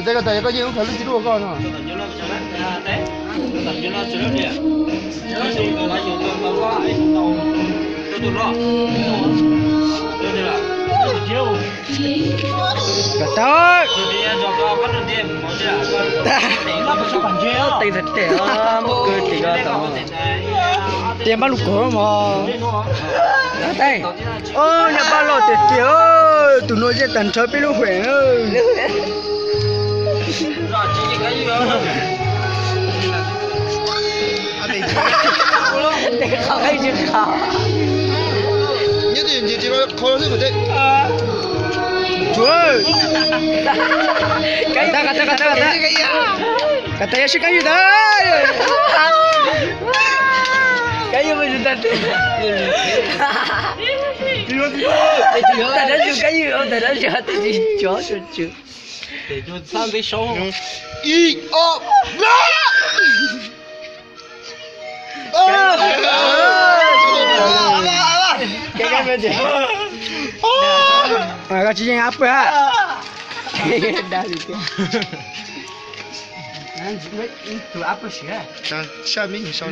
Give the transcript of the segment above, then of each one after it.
Tej ko tas yog koj yeej ub khav lub tsis duaj koj no. Kom tau. Teev tag tes, mus kawg tim ko tau. Tias npaj lus kawg mog. Nyob npaj loj tiag tiag, tus no yeej tag nrho peb lub huam. Nyob twj ywm ntsis qhov xwb mas. Tsuav. Qab tas, qab tas, qab tas, qab tas. Qab tas yog sib kab yug tas. Kab yug mas tsis tas. Tas dab tsi kab yug, tas dab tsi, tas tsis cov tsum. Ib ob. Koj tsis yeej ab pawg hab. Sab me sau,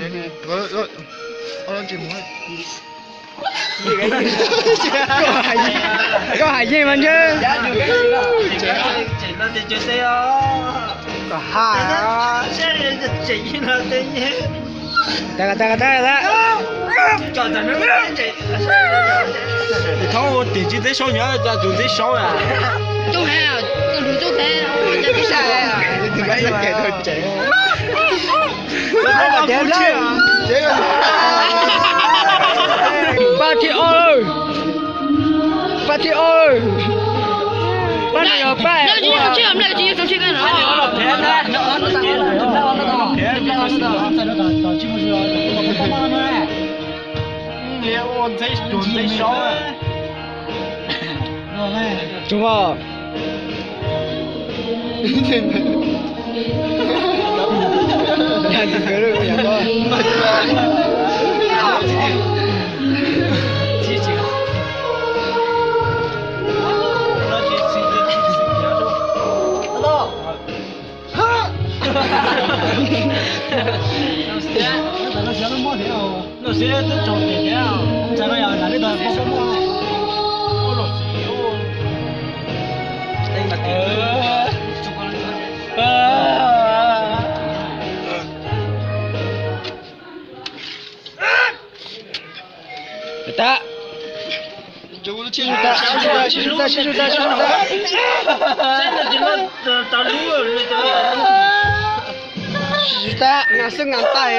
koj hais yeej mas ntshe. Koj hais. Tag, tag, tag, tag. Thoob ua tim tsis teb saub nyob, tus teb saub a. Pab thib ob, pab thib ob, pab no yog pab. Tsuav. Tag. Sib zub tag, sib zub tag, sib zub tag, sib zub tag. Sib zub tag, ngas xwb ngas tag.